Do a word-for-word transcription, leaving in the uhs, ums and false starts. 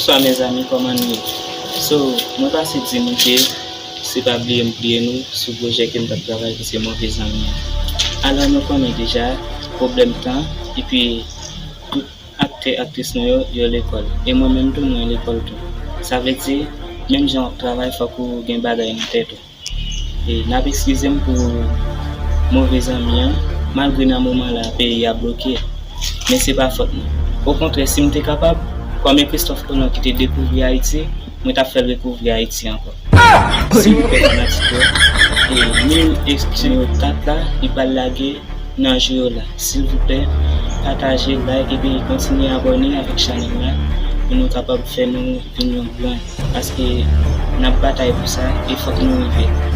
Bonswa mezanmi, kòman nou ye? So, mwen pase di nou ke se pa bliye m priye nou sou pwojè ke m t ap travay ki se Move Zanmi an. Alò nou konnen deja pwoblèm tan, epi tout aktè, aktris nou yo, yo lekòl. E mwen menm tou, mwen lekòl tou. Sa vle di, menm jan w ap travay, fòk ou gen bagay nan tèt ou. E n ap eskize m pou Move Zanmi an, malgre nan moman la peyi a bloke, men se pa fòt nou. Okontrè, si m te kapab, kòm e Christophe Colomb ki te dekouvri Ayiti, mwen t ap fè l rekouvri Ayiti ankò. Silvouplè fanatik yo, e mil eskize yo, dat la li pral lage nan jou yo la. Silvouplè, pataje, like epi kontinye abòne avèk chanèl la pou nou kapab fè nou vin yon gran, paske n ap batay pou sa e fòk nou rive.